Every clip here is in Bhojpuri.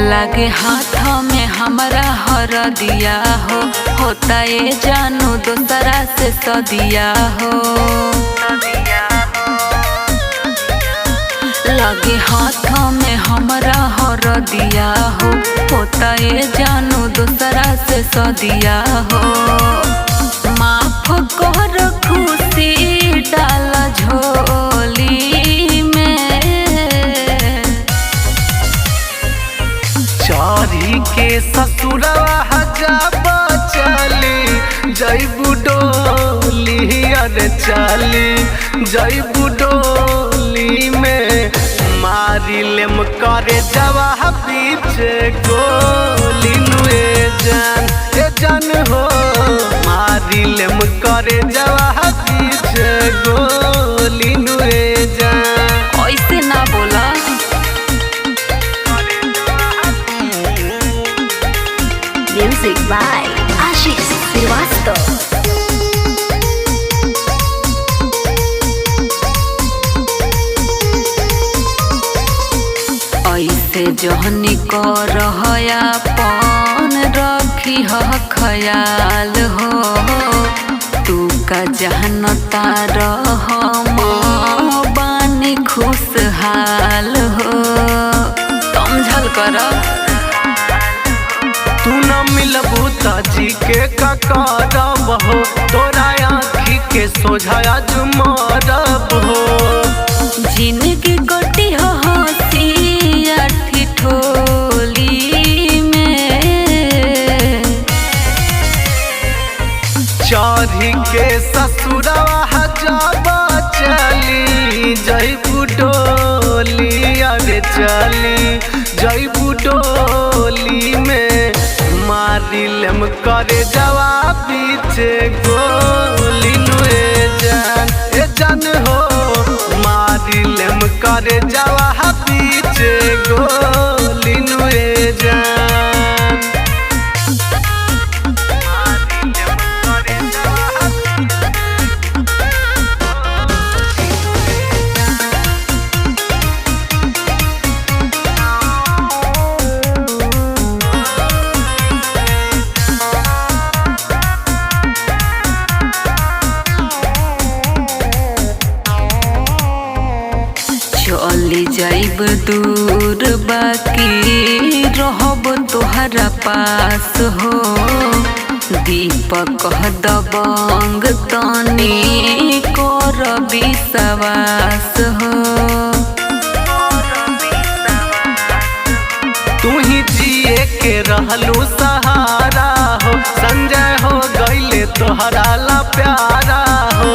लागे हाथों में हमरा हरदिया हो, होता ये जानू दोसरा से सदिया हो। लागे हाथों में हमरा हरदिया हो, होता ये जानू दोसरा से सदिया हो। माफ कर खुशी डाल झोली में, चोरी के ससुरवा जब चली जईबू डोली, अरे चली जईबू डोली में मारी लेम करे जवा पीछे गोली नुए जान, ए जान हो मारी लेम करे जवा पीछे गोली नुए जान। ऐसे ना बोला। Music by Ashish Srivastava. ऐसे जहनी कर अपन रखी ह ख्याल हो, तू का जहनता रह बानी खुशहाल हो। समझल कर तू न मिलबू त जी के करब हो, तोरा आँखी के सोझा मरब हो। जिनगी गोटी हो हंसी आठी ठोली में, चढ़ी के ससुरवा जब चली जईबू डोली, अरे चली जईबू डोली में मारी लेम करे जवा पीछे गोली नुए जान, ए जान हो मारी लेम करे जवा पीछे गोली नुए जान। चली जाइब दूर बाकी रहब तोहरा पास हो। दीपक दबंग तनी कर विश्वास हो। तू ही जिए के रहलू सहारा हो, संजय हो गईले तोहरा ला प्यारा हो।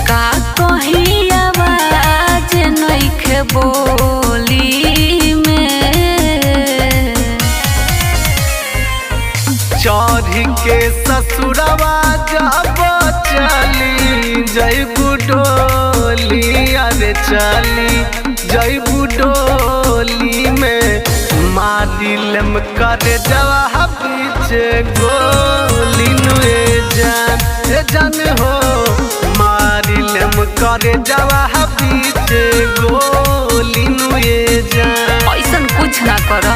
का कही आवाज नइखे बोली में, चढ़ी के ससुरवा जब चली जईबू डोली, अरे चली जईबू डोली में मारी लेम करे जवा पीछे गोली नुए जान, ए जान हो मारी लेम करे जवा पीछे गोली नुए जान। ऐसन कुछ ना कर।